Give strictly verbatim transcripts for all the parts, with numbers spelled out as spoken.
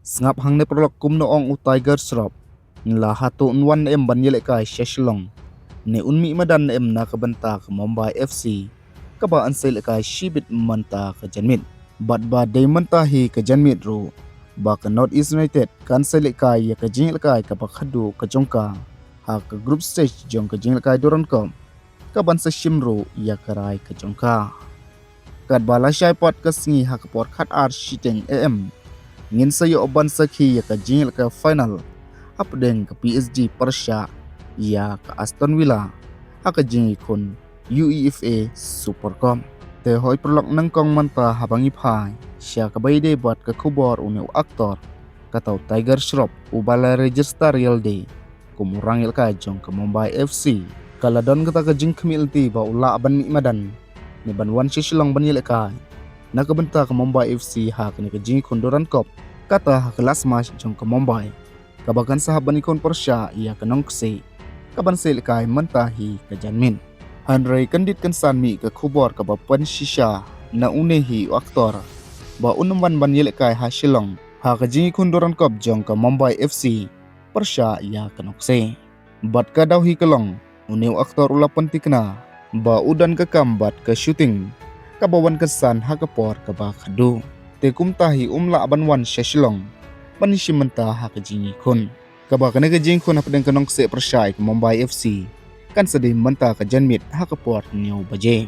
Sngap hangne paralok, kumno ong u Tiger Shroff. Nla hato un wan ne em ban ïalehkai sha Shillong, ne un mih madan ne em na ka bynta ka Mumbai F C, kaba yn sa ïalehkai shibit mynta ka janmiet. Bad ba dei mynta hi ka janmiet ruh ba ka North East United kan sa ïalehkai ïa ka jingïalehkai kaba khadduh ka jong ka ha ka group stage jong ka jingïalehkai Durand Cup, kaban sa shim ruh ïa ka rai ka jong ka. Katba lashai pat ka sngi ha ka por khatar shiteng A M, ngin sa ïoh ban sakhi ïa ka jingïalehkai final hapdeng ka P S G pyrshah ïa ka Aston Villa ha ka jingïakhun UEFA Super Cup. Te hoi paralok, nyngkong mynta haba ngi phai sha kaba ïadei bad ka khubor une u aktor, kata u Tiger Shroff, uba la register ïalade kum u rangïalehkai jong ka Mumbai F C, ka la don kata ka jingkhmih lynti ba u lah ban mih madan ne ban wan sha Shillong ban ïalehkai na ka bynta ka Mumbai F C ha kane ka jingïakhun Durand Cup, kata ha ka last match jong ka Mumbai, kaba kan sa hap ban ïakhun pyrshah ïa ka nongksih kaban sa ïalehkai mynta hi ka janmiet. Hynrei kyndit kynsan mih ka khubor kaba pynshisha na une hi u aktor ba un ym wan ban ïalehkai ha Shillong ha ka jingïakhun Durand Cup jong ka Mumbai F C pyrshah ïa ka nongksih. Bad ka daw hi ka long, une u aktor u la pynthikna ba u don ka kam bad ka shooting kaba wan kynsan ha ka por kaba khadduh. Te kumta hi um lah ban wan sha Shillong ban ïashim bynta ha ka jingïakhun, kaba kane ka jingïakhun hapdeng ka nongksih pyrshah ïa ka Mumbai F C kan sa dei mynta ka janmiet ha ka por hynñiew baje.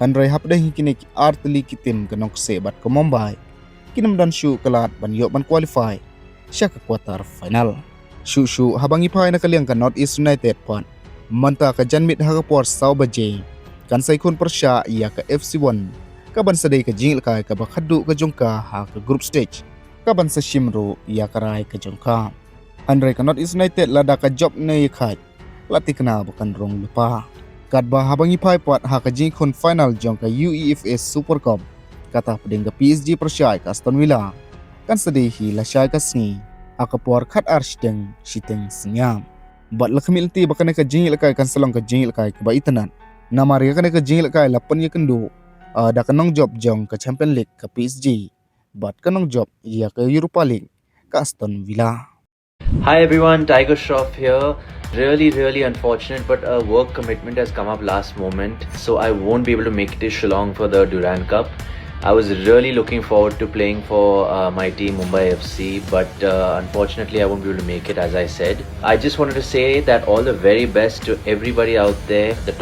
Hynrei hapdeng hi kine ki artylli ki tim, ka nongksih bad ka Mumbai, kin ym don shuh ka lad ban ïoh ban qualify sha ka quarter final. Shuh shuh haba ngi phai na ka liang ka North East United pat, mynta ka janmiet ha ka por saw baje kan sa ïakhun pyrshah ïa ka F C One, kaban sa dei ka jingïalehkai kaba khadduh ka jong ka ha ka group stage, kaban sa shim ruh ïa ka rai ka jong ka. Hynrei ka North East United, lada ka jop ne ïa ka, la thikna ba kan rung lypa. Katba haba ngi phai pat ha ka jingïakhun final jong ka UEFA Super Cup, kata hapdeng ka P S G pyrshah ïa ka Aston Villa, kan sa dei hi lashai ka sngi ha ka por khatar shiteng, shiteng synñia. Bad la khmih lynti ba kane ka jingïalehkai kan sa long ka jingïalehkai kaba itynnad, namar ïa kane ka jingïalehkai la pynïakynduh, ah, da ka nongjop jong ka Champions League ka P S G bad ka nongjop ïa ka Europa League ka Aston Villa. Hi everyone, Tiger Shroff here. Really, really unfortunate, but a work commitment has come up last moment, so I won't be able to make it to Shillong for the Durand Cup. I was really looking forward to playing for, uh, my team Mumbai F C, but, uh, unfortunately I won't be able to make it, as I said. I just wanted to say that all the very best to everybody out there. The